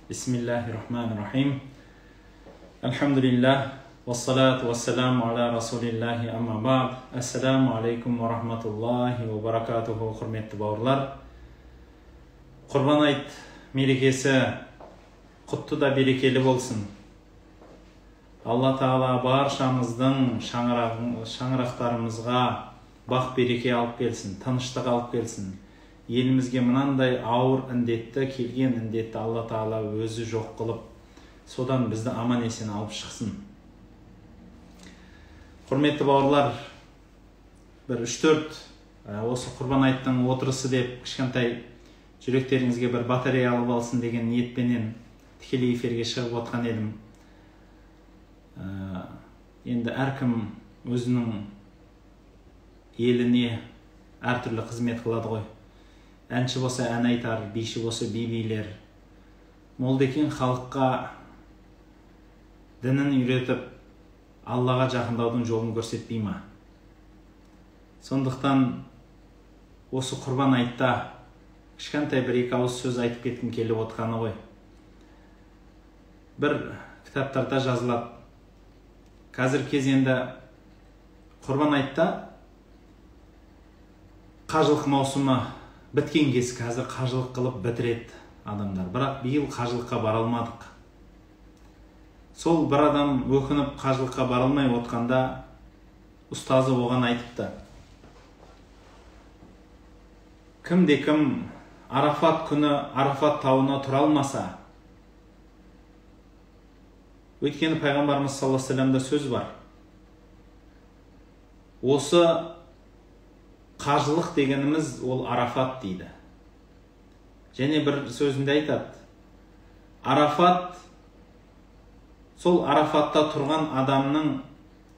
Бисмиллахи-рахмани-рахим. Альхамдулиллах, вассалату вассаламу аля расулиллахи амма бa'д. Ассаламу алейкум ва рахматуллахи ва баракатуху, құрметті бауырлар. Құрбан айт мерекесі құтты да берекелі болсын. Алла Тағала баршамыздың шаңырақтарымызға бақ береке алып келсін, тыныштық алып келсін. Елімізге мынандай ауыр індетті, келген індетті Алла Тағала өзі жоқ қылып, содан бізді аман есен алып шықсын. Құрметті бауырлар, бір 3-4 осы Құрбан айттың отырысы деп кішкентай жүректеріңізге бір батарея алып алсын деген ниетпенен тікелей эфирге шығып отқан едім. Енді әркім өзінің еліне әртүрлі қызмет қылады ғой. Әнші болса ән айтар, биші болса би билер. Молдекең халыққа дінін үйретіп, Аллаға жақындаудың жолын көрсетпей ма? Сондықтан осы Құрбан айтта кішкентай бір екі ауыз сөз айтып кеткім келіп отқаны ғой. Бір кітаптарда жазылады. Қазір кез енді Құрбан айтта қажылық маусымы біткен кез, қазір қажылық қылып бітіреді адамдар. Бірақ биыл қажылыққа бара алмадық. Сол бір адам өкініп қажылыққа бара алмай отқанда ұстазы оған айтыпты. Кімде кім Арафат күні Арафат тауына тұра алмаса, өйткені пайғамбарымыз саллаллаху алейхи вассаламда сөз бар. Осы қажылық дегеніміз ол Арафат дейді. Және бір сөзінде айтады. Арафат, сол Арафатта тұрған адамның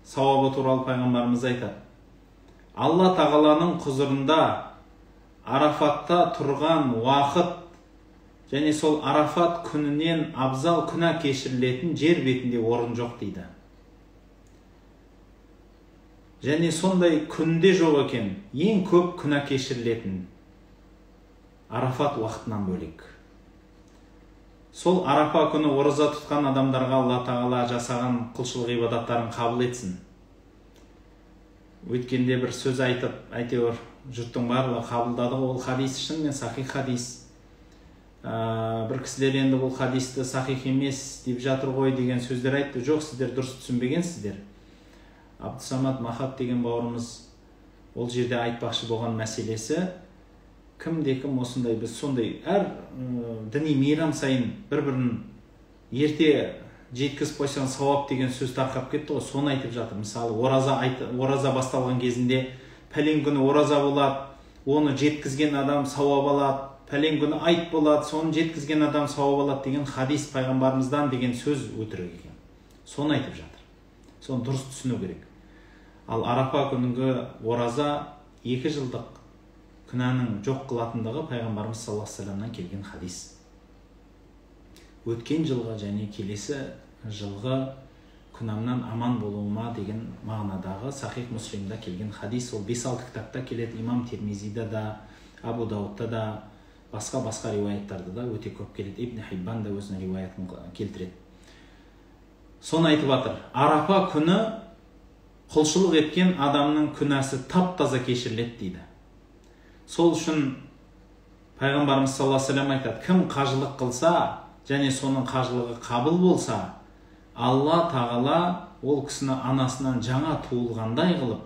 сауабы туралы пайғамбарымыз айтады. Алла Тағаланың құзырында Арафатта тұрған уақыт және сол Арафат күнінен абзал күнә кешірілетін жер бетінде орын жоқ дейді. Және сондай күнде жоқ екен, ең көп күнә кешірілетін Арафат уақытынан бөлек. Сол Арафа күні ораза тұтқан адамдарға Алла Тағала жасаған құлшылық ибадаттарын қабыл етсін. Өткенде бір сөз айтып, әйтеуір жұрттың барлығы қабылдады. Ол хадис шынымен сахих хадис. Бір кісілер енді бұл хадисті сахих емес деп жатыр ғой деген сөздер айтты. Жоқ, сіздер дұрыс түсінбегенсіздер. Абдусамат Махат деген бауырымыз ол жерде айтпақшы болған мәселесі, кімде кім осындай біз сондай әр діни мейрам сайын бір-бірін ерте жеткізіп қойсаң сауап деген сөз тарқап кетті ғой, соны айтып жатыр. Мысалы, ораза басталған кезінде пәлен күні ораза болады, оны жеткізген адам сауап алады, пәлен күні айт болады, соны жеткізген адам сауап алады деген хадис пайғамбарымыздан деген сөз өтірік екен. Соны айтып жатыр. Соны дұрыс түсіну керек. Ал Арапа күнгі ораза 2 жылдық күнәнің жоқ қылатындығы пайғамбарымыз саллаллаху алейхи вассаламнан келген хадис. Өткен жылғы және келесі жылғы күнәмнан аман болуыма деген мағынадағы Сахих Муслимда келген хадис. Ол 5-6 кітапта келеді, Имам Тирмизида да, Абу Даудта да, басқа-басқа риуаяттарда да өте көп келеді. Ибн Хиббан да өзінің риуаятын келтіреді. Соны айтып жатыр. Арапа күні құлшылық еткен адамның күнәсі тап-таза кешіріледі дейді. Сол үшін пайғамбарымыз саллаллаху алейхи вассалам айтады, кім қажылық қылса және соның қажылығы қабыл болса, Алла Тағала ол кісіні анасынан жаңа туылғандай қылып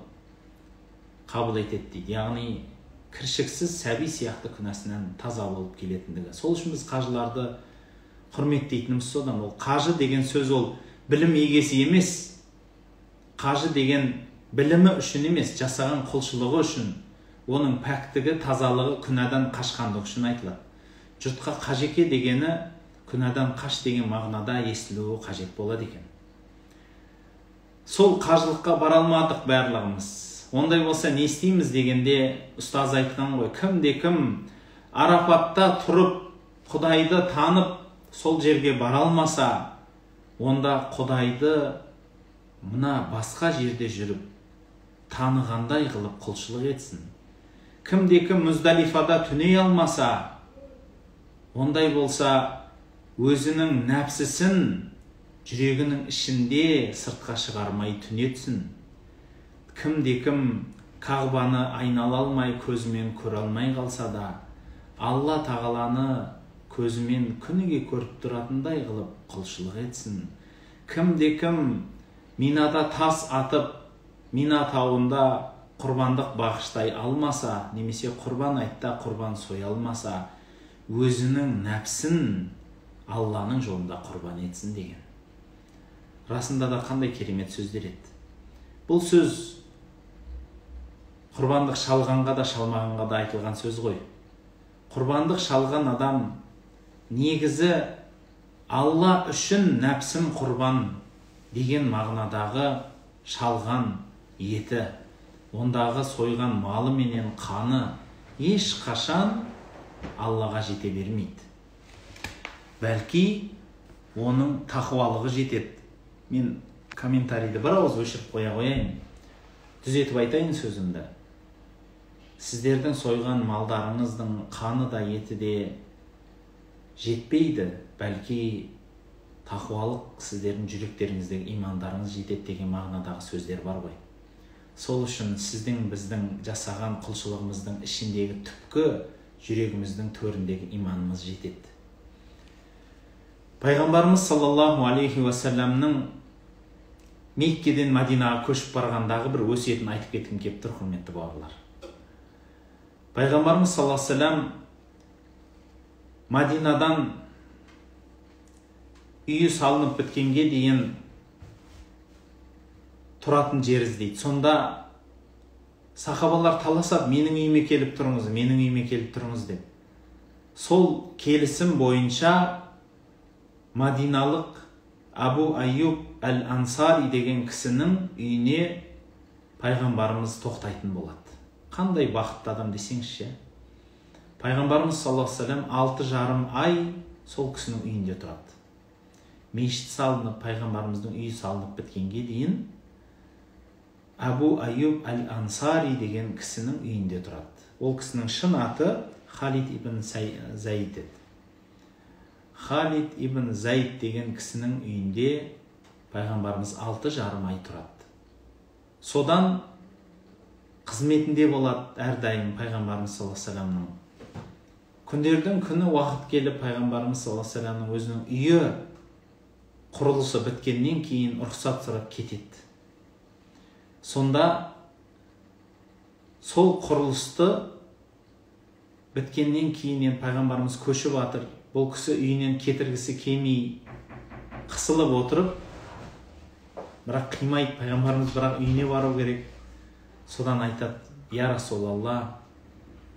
қабыл етеді дейді. Яғни кіршіксіз сәби сияқты күнәсінен таза болып келетіндігі. Сол үшін біз қажыларды құрметтейтініміз содан. Ол қажы деген сөз ол білім егесі емес. Қажы деген білімі үшін емес, жасаған құлшылығы үшін, оның пәктігі, тазалығы, күнәдан қашқандығы үшін айтылады. Жұртқа қажеке дегені күнәдан қаш деген мағынада естілуі қажет болады екен. Сол қажылыққа бара алмадық барлығымыз. Ондай болса не істейміз дегенде ұстаз айтқан ғой, кімде кім Арафатта тұрып Құдайды танып сол жерге бара алмаса, онда Құдайды мына басқа жерде жүріп танығандай қылып құлшылық етсін. Кімде кім Мүздалифада түней алмаса, ондай болса өзінің нәпсісін жүрегінің ішінде сыртқа шығармай түнетсін. Кімде кім Қағбаны айнала алмай, көзімен көре алмай қалса да, Алла тағаланы көзімен күніге көріп тұратындай қылып құлшылық етсін. Кімде кім Минада тас атып, Мина тауында құрбандық бағыштай алмаса, немесе құрбан айтта құрбан соя алмаса, өзінің нәпсін Алланың жолында құрбан етсін деген. Расында да қандай керемет сөздер еді. Бұл сөз құрбандық шалғанға да шалмағанға да айтылған сөз ғой. Құрбандық шалған адам негізі Алла үшін нәпсім құрбан деген мағынадағы шалған еті, ондағы сойған малы менен қаны ешқашан Аллаға жете бермейді. Бәлки оның тақуалығы жетеді. Мен комментарийді бір ауыз өшіріп қоя қояйын. Түзетіп айтайын сөзімді. Сіздердің сойған малдарыңыздың қаны да еті де жетпейді, бәлки тақуалық сіздердің жүректеріңіздегі имандарыңыз жетеді деген мағынадағы сөздер бар ғой. Сол үшін сіздің біздің жасаған құлшылығымыздың ішіндегі түпкі жүрегіміздің төріндегі иманымыз жетеді. Пайғамбарымыз саллаллаху алейхи уассаламның Меккеден Мадинаға көшіп барғандағы бір өсиетін айтып кеткім келіп тұр, құрметті бауырлар. Пайғамбарымыз саллаллаху алейхи уассалам Мадинадан үйі салынып біткенге дейін тұратын жер іздейді. Сонда сахабалар таласады, менің үйіме келіп тұрыңыз, менің үйіме келіп тұрыңыз деп. Сол келісім бойынша Мадиналық Абу Айюб әл-Ансари деген кісінің үйіне пайғамбарымыз тоқтайтын болады. Қандай бақытты адам десеңізші. Пайғамбарымыз саллаллаху алейхи уассалам 6,5 ай сол кісінің үйінде тұрады. Мешіт салынып, пайғамбарымыздың үйі салынып біткенге дейін Абу Айюб әл-Ансари деген кісінің үйінде тұрады. Ол кісінің шын аты Халид ибн Заид еді. Халид ибн Заид деген кісінің үйінде пайғамбарымыз 6,5 ай тұрады. Содан қызметінде болады әрдайым пайғамбарымыз саллаллаху алейхи уассаламның. Күндердің күні уақыт келіп пайғамбарымыз саллаллаху алейхи уассаламның өзінің үйі құрылысы біткеннен кейін рұқсат сұрап кетеді. Сонда сол құрылысты біткеннен кейін пайғамбарымыз көшіп жатыр. Бұл кісі үйінен кетіргісі келмей қысылып отырып, бірақ қимайды, пайғамбарымыз бірақ үйіне бару керек. Содан айтады, я Расулалла,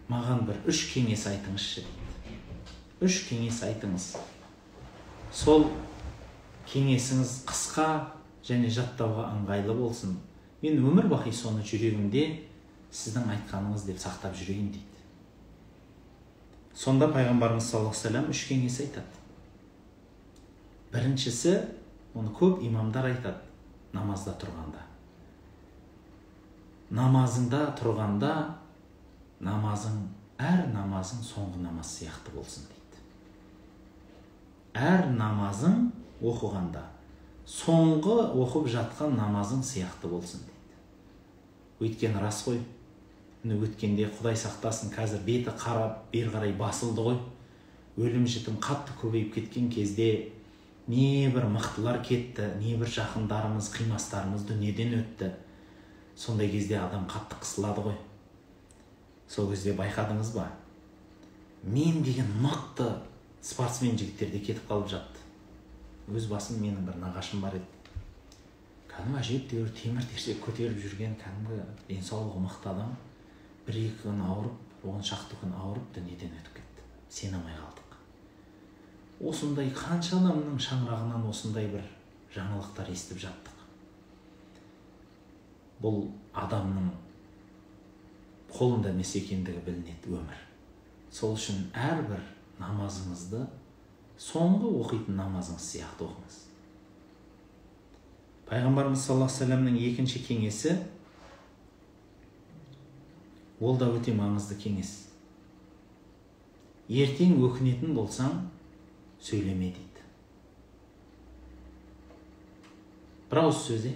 маған бір 3 кеңес айтыңызшы дейді. 3 кеңес айтыңыз. Сол кеңесіңіз қысқа және жаттауға ыңғайлы болсын. Мен өмір бақи соны жүрегімде сіздің айтқаныңыз деп сақтап жүрейін дейді. Сонда пайғамбарымыз саллаллаху алейхи уассалам 3 кеңес айтады. Біріншісі, оны көп имамдар айтады намазда тұрғанда. Намазыңда тұрғанда намазың, әр намазың соңғы намаз сияқты болсын дейді. Әр намазың оқығанда соңғы оқып жатқан намазың сияқты болсын дейді. Өйткені рас қой. Өткенде Құдай сақтасын, қазір беті қарап бері қарай басылды ғой. Өлім жітім қатты көбейіп кеткен кезде не бір мықтылар кетті, не бір жақындарымыз, қимастарымыз дүниеден өтті. Сондай кезде адам қатты қысылады ғой. Сол кезде байқадыңыз ба? Мен деген мықты спортсмен жігіттер де кетіп қалып жатты. Өз басым менің бір нағашым бар еді. Кәдімгі әжептәуір темір терсек көтеріп жүрген кәдімгі денсаулығы мықты адам 1-2 күн ауырып, 10 шақты күн ауырып дүниеден өтіп кетті. Сене алмай қалдық. Осындай қанша адамның шаңырағынан осындай бір жаңалықтар естіп жаттық. Бұл адамның қолында емес екендігі білінеді өмір. Сол үшін әрбір намазыңызды соңғы оқитын намазыңыз сияқты оқыңыз. Пайғамбарымыз саллаллаху алейхи уассаламның екінші кеңесі, ол да өте маңызды кеңес. Ертең өкінетін болсаң, сөйлеме дейді. Бір ауыз сөз,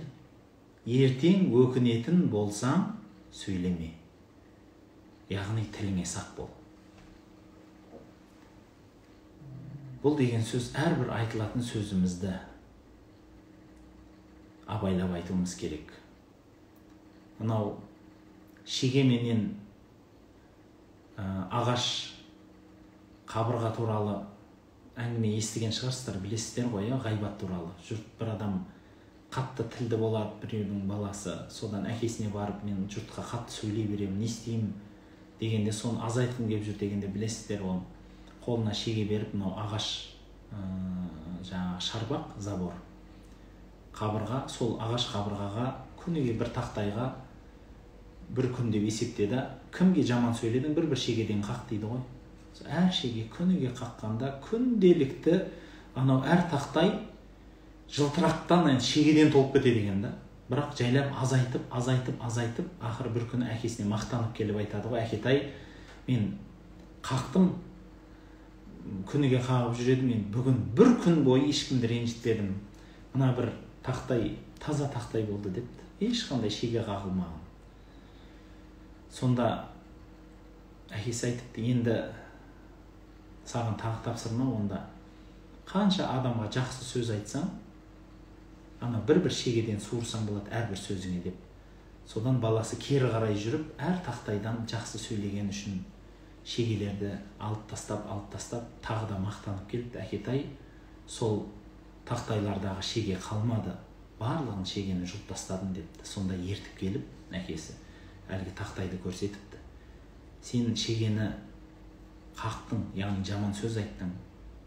ертең өкінетін болсаң сөйлеме. Яғни тіліңе сақ бол. Бұл деген сөз әрбір айтылатын сөзімізді абайлап айтуымыз керек. Мынау шеге менен ағаш қабырға туралы әңгіме естіген шығарсыздар, білесіздер ғой, ғайбат туралы. Жұрт бір адам қатты тілді болады, біреудің баласы, содан әкесіне барып, мен жұртқа қатты сөйлей беремін, не істеймін дегенде, соны азайтқым келіп жүр дегенде, білесіздер, оны қолына шеге беріп, мынау ағаш жаңағы шарбақ, забор, қабырға, сол ағаш қабырғаға күніге бір тақтайға бір күн деп есептеді. Кімге жаман сөйледің, бір-бір шегеден қақ дейді ғой. Әр шеге күніге қаққанда күнделікті анау әр тақтай жылтырақтан шегеден толып кетеді екен да. Бірақ жайлап азайтып, азайтып, азайтып, ақыры бір күні әкесіне мақтанып келіп айтады ғой: әкетай, мен қақтым, күніге қағып жүр едім, мен бүгін бір күн бойы ешкімді ренжітпедім, мына бір тақтай таза тақтай болды депті, ешқандай шеге қағылмаған. Сонда әкесі айтыпты: енді саған тағы тапсырма, онда қанша адамға жақсы сөз айтсаң, ана бір-бір шегеден суырсаң болады әрбір сөзіңе деп. Содан баласы кері қарай жүріп, әр тақтайдан жақсы сөйлеген үшін шегелерді алып тастап, алып тастап, тағы да мақтанып келіпті: әкетай, сол тақтайлардағы шеге қалмады, барлығын шегені жұлып тастадым депті. Сонда ертіп келіп әкесі әлгі тақтайды көрсетіпті: сен шегені қақтың, яғни жаман сөз айттың,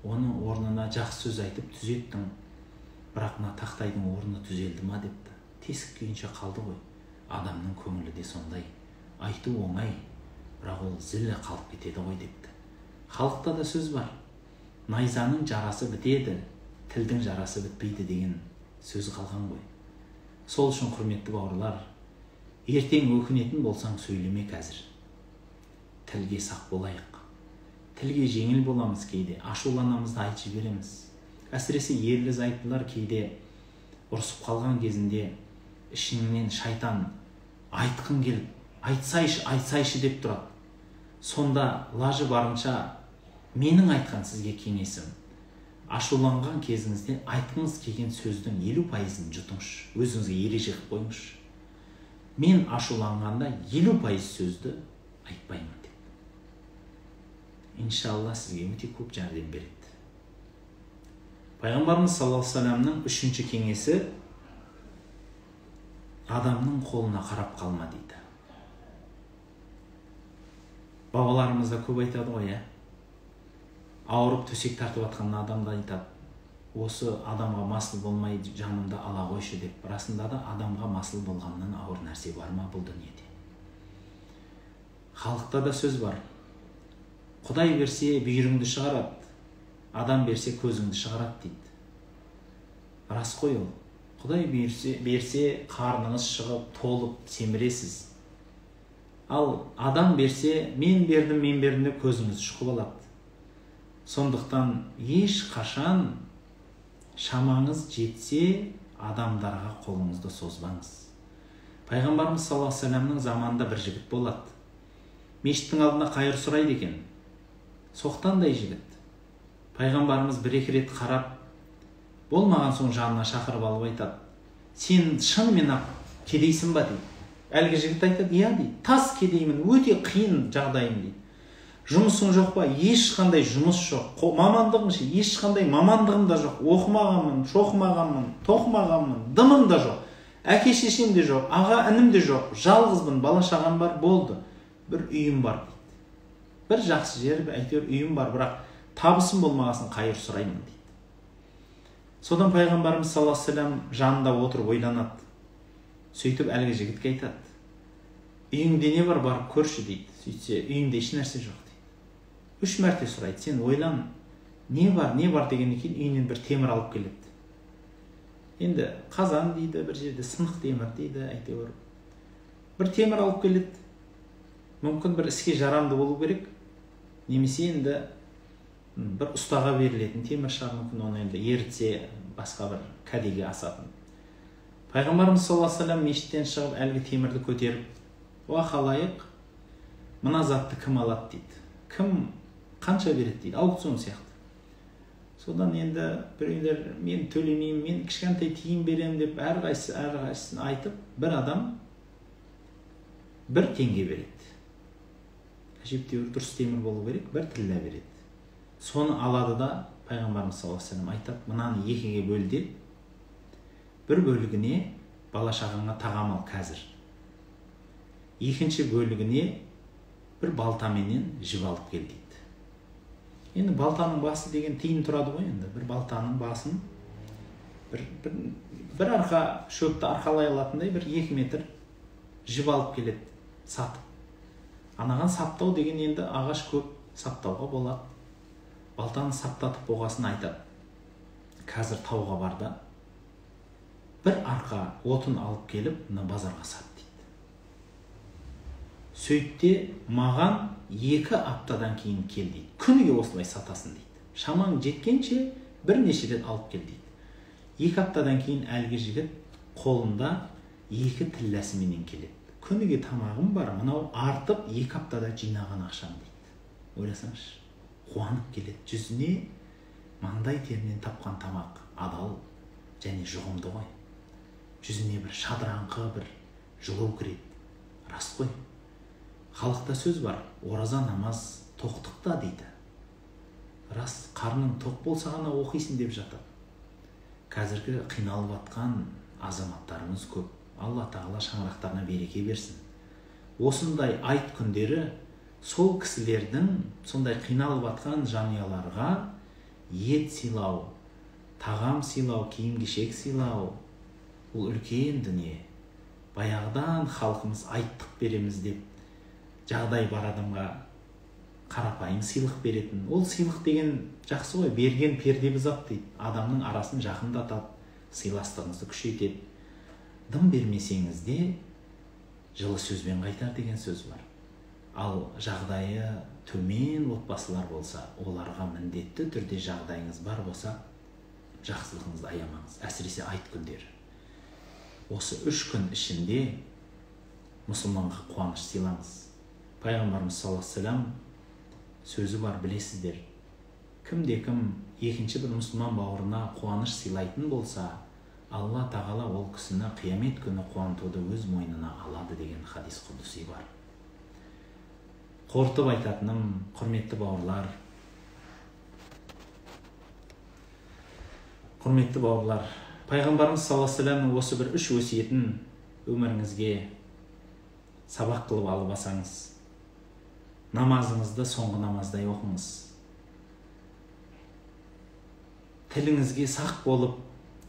оны орнына жақсы сөз айтып түзеттің, бірақ мына тақтайдың орны түзелді ма депті. Тесік күйінше қалды ғой. Адамның көңілі де сондай, айту оңай, бірақ ол зілі қалып кетеді ғой депті. Халықта да сөз бар: найзаның жарасы бітеді, тілдің жарасы бітпейді деген сөз қалған ғой. Сол үшін, құрметті бауырлар, ертең өкінетін болсаң сөйлеме қазір. Тілге сақ болайық. Тілге жеңіл боламыз кейде, ашуланамыз да айтып жібереміз. Әсіресе ерлі зайыптылар кейде ұрысып қалған кезінде ішіңнен шайтан айтқың келіп, айтсайшы, айтсайшы деп тұрады. Сонда лажы барынша менің айтқан сізге кеңесім: ашуланған кезіңізде айтқыңыз келген сөздің 50%-ын жұтыңызшы, өзіңізге ереже қылып қойыңызшы. Мен ашуланғанда 50% сөзді айтпаймын деп. Иншалла сізге өте көп жәрдем береді. Пайғамбарымыз саллаллаху алейхи вассаламның үшінші кеңесі: адамның қолына қарап қалма дейді. Бабаларымыз да көп айтады ғой, ауырып төсек тартып жатқан адамды айтады: осы адамға масыл болмай жанымды ала қойшы деп. Расында да адамға масыл болғаннан ауыр нәрсе бар ма бұл дүниеде? Халықта да сөз бар: Құдай берсе бүйіріңді шығарады, адам берсе көзіңді шығарады дейді. Рас қой ол. Құдай берсе қарныңыз шығып, толып семіресіз. Ал адам берсе, мен бердім, мен бердім деп көзіңіз шұқып алады. Сондықтан ешқашан шамаңыз жетсе адамдарға қолыңызды созбаңыз. Пайғамбарымыз саллаллаху алейхи вассаламның заманында бір жігіт болады. Мешіттің алдына қайыр сұрайды екен. Соқтандай жігіт. Пайғамбарымыз бір-екі рет қарап, болмаған соң жанына шақырып алып айтады: сен шынымен ақ кедейсің ба дейді. Әлгі жігіт айтады: иә дейді, тас кедеймін, өте қиын жағдайым дейді. Жұмысың жоқ па? Ешқандай жұмыс жоқ. Мамандығың ше? Ешқандай мамандығым да жоқ. Оқымағанмын, шоқымағанмын, тоқымағанмын, дымым да жоқ. Әке шешем де жоқ, аға інім де жоқ. Жалғызбын, бала шағам бар, болды. Бір үйім бар дейді. Бір жақсы жер, әйтеуір үйім бар, бірақ табысым болмағасын қайыр сұраймын дейді. Содан пайғамбарымыз саллаллаху алейхи вассалам жанында отырып ойланады. Сөйтіп әлгі жігітке айтады: үйіңде не бар, барып көрші дейді. Сөйтсе, үйімде еш нәрсе жоқ дейді. 3 мәрте сұрайды: сен ойлан, не бар, не бар дегеннен кейін үйінен бір темір алып келеді. Енді қазан дейді, бір жерде сынық темір дейді, әйтеуір бір темір алып келеді. Мүмкін бір іске жарамды болу керек, немесе енді бір ұстаға берілетін темір шығар, мүмкін оны енді ерітсе басқа бір кәдеге асатын. Пайғамбарымыз саллаллаху алейхи вассалам мешіттен шығып, әлгі темірді көтеріп, уа халайық, мына затты кім алады дейді. Кім қанша береді дейді, аукцион сияқты. Содан енді біреулер мен төлемеймін, мен кішкентай тиын беремін деп әрқайсысын айтып, бір адам 1 теңге береді. Әжептәуір дұрыс темір болу керек, 1 тілла береді. Соны алады да пайғамбарымыз саллаллаху алейхи вассалам айтады, мынаны 2-ге бөл деп, бір бөлігіне бала шағаңа тағам ал қазір. Екінші бөлігіне бір балтаменен жіп алып кел дейді. Енді балтаның басы деген тиын тұрады ғой енді. Бір балтаның басын бір арқа шөпті арқалай алатындай бір 2 метр жіп алып келеді сатып. Анаған саптау деген енді ағаш көп саптауға болады. Балтаны саптатып болғасын айтады. Қазір тауға бар да бір арқа отын алып келіп мына базарға сат дейді. Сөйтте маған 2 аптадан кейін кел дейді. Күніге осылай сатасың дейді. Шамаң жеткенше бірнеше рет алып кел дейді. 2 аптадан кейін әлгі жігіт қолында 2 тілләсіменен келеді. Күніге тамағым бар, мынау артып 2 аптада жинаған ақшам дейді. Ойласаңшы, қуанып келеді. Жүзіне маңдай терінен тапқан тамақ адал және жұғымды ғой. Жүзіне бір шадыраңқы бір жылу кіреді. Рас қой. Халықта сөз бар, ораза намаз тоқтықта дейді. Рас, қарның тоқ болса ғана оқисың деп жатады. Қазіргі қиналып атқан азаматтарымыз көп. Алла тағала шаңырақтарына береке берсін. Осындай айт күндері сол кісілердің сондай қиналып атқан жанұяларға ет сыйлау, тағам сыйлау, киім-кешек сыйлау ол үлкен дүние. Баяғыдан халқымыз айттық береміз деп жағдай бар адамға қарапайым сыйлық беретін. Ол сыйлық деген жақсы ғой, берген перде бұзады дейді. Адамның арасын жақындатады, сыйластығыңызды күшейтеді. Дым бермесеңіз де жылы сөзбен қайтар деген сөз бар. Ал жағдайы төмен отбасылар болса, оларға міндетті түрде жағдайыңыз бар болса, жақсылығыңызды аямаңыз. Әсіресе айт күндері. Осы 3 күн ішінде мұсылманға қуаныш сыйлаңыз. Пайғамбарымыз саллаллаху алейхи вассалам сөзі бар, білесіздер. Кімде кім екінші бір мұсылман бауырына қуаныш сыйлайтын болса, Алла тағала ол кісіні қиямет күні қуантуды өз мойнына алады деген хадис құдси бар. Қорытып айтатыным, құрметті бауырлар, құрметті бауырлар, пайғамбарымыз саллаллаху алейхи вассаламның осы бір 3 өсиетін өміріңізге сабақ қылып алып алсаңыз, намазыңызды соңғы намаздай оқыңыз. Тіліңізге сақ болып,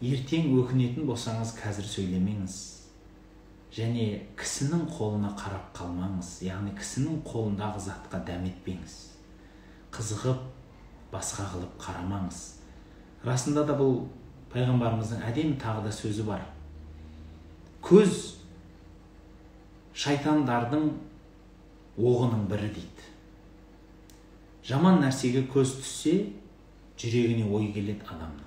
ертең өкінетін болсаңыз, қазір сөйлемеңіз. Және кісінің қолына қарап қалмаңыз, яғни кісінің қолындағы затқа дәметпеңіз. Қызығып, басқа қылып қарамаңыз. Расында да бұл пайғамбарымыздың әдемі тағы да сөзі бар. Көз шайтандардың оғының бірі дейді. Жаман нәрсеге көз түссе, жүрегіне ой келеді адамның.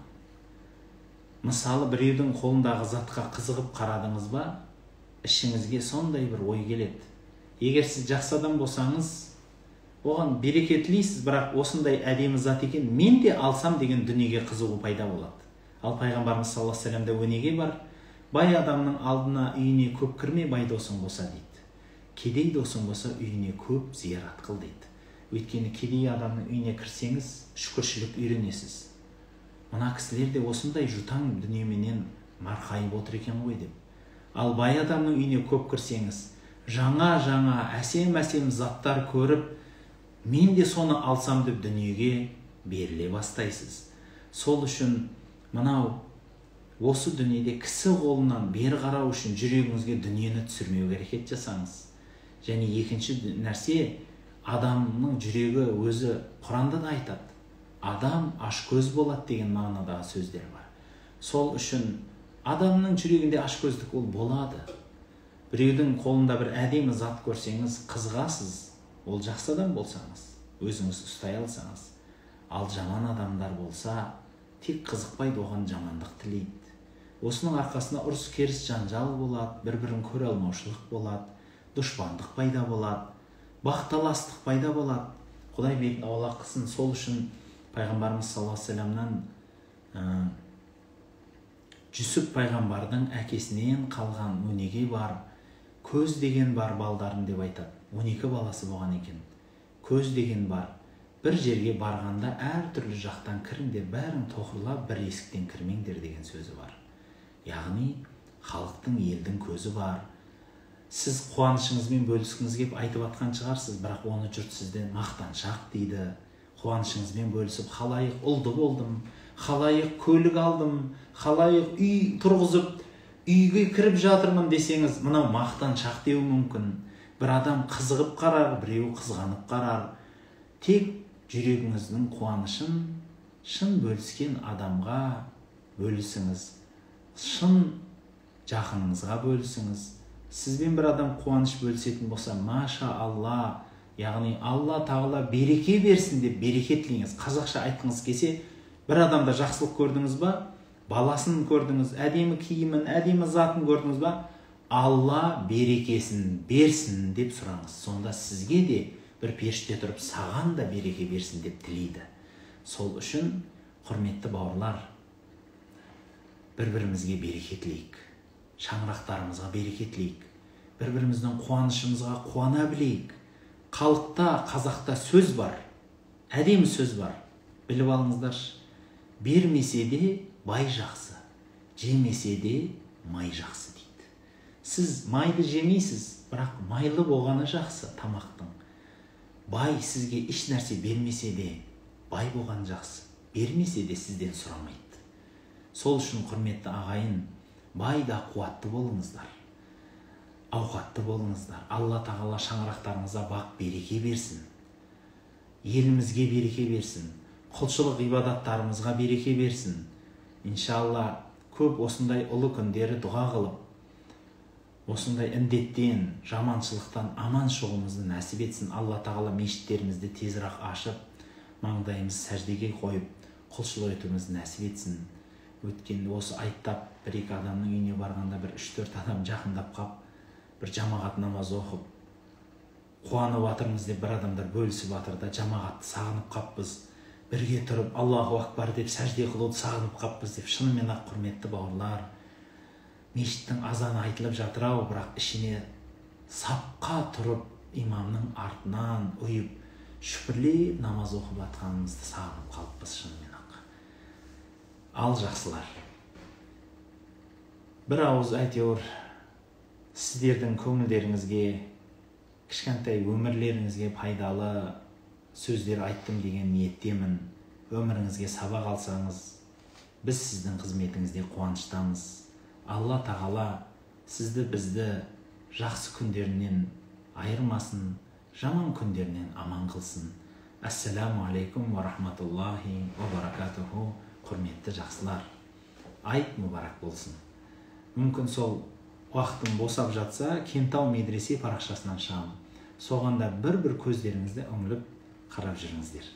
Мысалы, біреудің қолындағы затқа қызығып қарадыңыз ба, ішіңізге сондай бір ой келеді. Егер сіз жақсы адам болсаңыз, оған береке тілейсіз, бірақ осындай әдемі зат екен, мен де алсам деген дүниеге қызығу пайда болады. Ал пайғамбарымыз саллаллаху алейхи вассаламда өнеге бар. Бай адамның алдына үйіне көп кірме, бай досың болса дейді. Кедей досың болса үйіне көп зиярат қыл дейді. Өйткені кедей адамның үйіне кірсеңіз, шүкіршілік үйренесіз. Мына кісілер де осындай жұтаң дүниеменен марқайып отыр екен ғой деп. Ал бай адамның үйіне көп кірсеңіз, жаңа-жаңа әсем-әсем заттар көріп, мен де соны алсам деп дүниеге беріле бастайсыз. Сол үшін мынау осы дүниеде кісі қолынан бері қарау үшін жүрегіңізге дүниені түсірмеуге әрекет жасаңыз. Және екінші нәрсе, адамның жүрегі өзі Құранда да айтады. Адам ашкөз болады деген мағынадағы сөздер бар. Сол үшін адамның жүрегінде ашкөздік ол болады. Біреудің қолында бір әдемі зат көрсеңіз, қызығасыз. Ол жақсы адам болсаңыз, өзіңіз ұстай алсаңыз. Ал жаман адамдар болса, тек қызықпайды, оған жамандық тілейді. Осының арқасында ұрыс-керіс, жанжал болады, бір-бірін көре алмаушылық болады, дұшпандық пайда болады, бақталастық пайда болады. Құдай бетін аулақ қылсын. Сол үшін пайғамбарымыз саллаллаху алейхи уассаламнан Жүсіп пайғамбардың әкесінен қалған өнеге бар, көз деген бар балдарым деп айтады. 12 баласы болған екен. Көз деген бар. Бір жерге барғанда әртүрлі жақтан кіріңдер, бәрін тоқырлап бір есіктен кірмеңдер деген сөзі бар. Яғни халықтың, елдің көзі бар. Сіз қуанышыңызбен бөліскіңіз кеп айтып атқан шығарсыз, бірақ оны жұрт сізден мақтаншақ дейді. Қуанышыңызбен бөлісіп, халайық ұлды болдым, халайық көлік алдым, халайық үй тұрғызып, үйге кіріп жатырмын десеңіз, мынау мақтаншақ деуі мүмкін. Бір адам қызығып қарар, біреуі қызғанып қарар. Тек жүрегіңіздің қуанышын шын бөліскен адамға бөлісіңіз, шын жақыныңызға бөлісіңіз. Сізбен бір адам қуаныш бөлісетін болса, маша Алла, яғни Алла тағала береке берсін деп береке тілеңіз. Қазақша айтқыңыз келсе, бір адамда жақсылық көрдіңіз ба, баласын көрдіңіз, әдемі киімін, әдемі затын көрдіңіз ба, Алла берекесін берсін деп сұраңыз. Сонда сізге де бір періште тұрып, саған да береке берсін деп тілейді. Сол үшін, құрметті бауырлар, бір-бірімізге береке тілейік, шаңырақтарымызға береке тілейік, бір-біріміздің қуанышымызға қуана білейік. Халықта, қазақта сөз бар, әдемі сөз бар, біліп алыңыздаршы. Бермесе де бай жақсы, жемесе де май жақсы дейді. Сіз майды жемейсіз, бірақ майлы болғаны жақсы тамақтың. Бай сізге еш нәрсе бермесе де бай болған жақсы, бермесе де сізден сұрамайды. Сол үшін, құрметті ағайын, бай да қуатты болыңыздар, ауқатты болыңыздар. Алла тағала шаңырақтарыңызға бақ береке берсін, елімізге береке берсін, құлшылық ғибадаттарымызға береке берсін. Иншалла, көп осындай ұлы күндері дұға қылып, осындай індеттен, жаманшылықтан аман шығуымызды нәсіп етсін. Алла тағала мешіттерімізді тезірек ашып, маңдайымызды сәждеге қойып, құлшылық етуімізді нәсіп етсін. Өткен осы айттап бір-екі адамның үйіне барғанда бір 3-4 адам жақындап қап, бір жамағат намаз оқып, қуанып жатырмыз деп бір адамдар бөлісіп жатыр да, жамағатты сағынып қаппыз, бірге тұрып Аллаху акбар деп сәжде қылуды сағынып қаппыз деп. Шынымен ақ, құрметті бауырлар, мешіттің азаны айтылып жатыр ау, бірақ ішіне сапқа тұрып имамның артынан ұйып шүпірлеп намаз оқып жатқанымызды сағынып қалыппыз шынымен ақ. Ал жақсылар, бір ауыз әйтеуір сіздердің көңілдеріңізге, кішкентай өмірлеріңізге пайдалы сөздер айттым деген ниеттемін. Өміріңізге сабақ алсаңыз, біз сіздің қызметіңізде қуаныштамыз. Алла тағала сізді, бізді жақсы күндерінен айырмасын, жаман күндерінен аман қылсын. Ассаламу алейкум ва рахматуллахи ва баракатуху. Құрметті жақсылар, айт мүбарак болсын. Мүмкін сол уақытым босап жатса, Кентау медресе парақшасынан шығамын. Соған да бір-бір көздеріңізді үңіліп қарап жүріңіздер.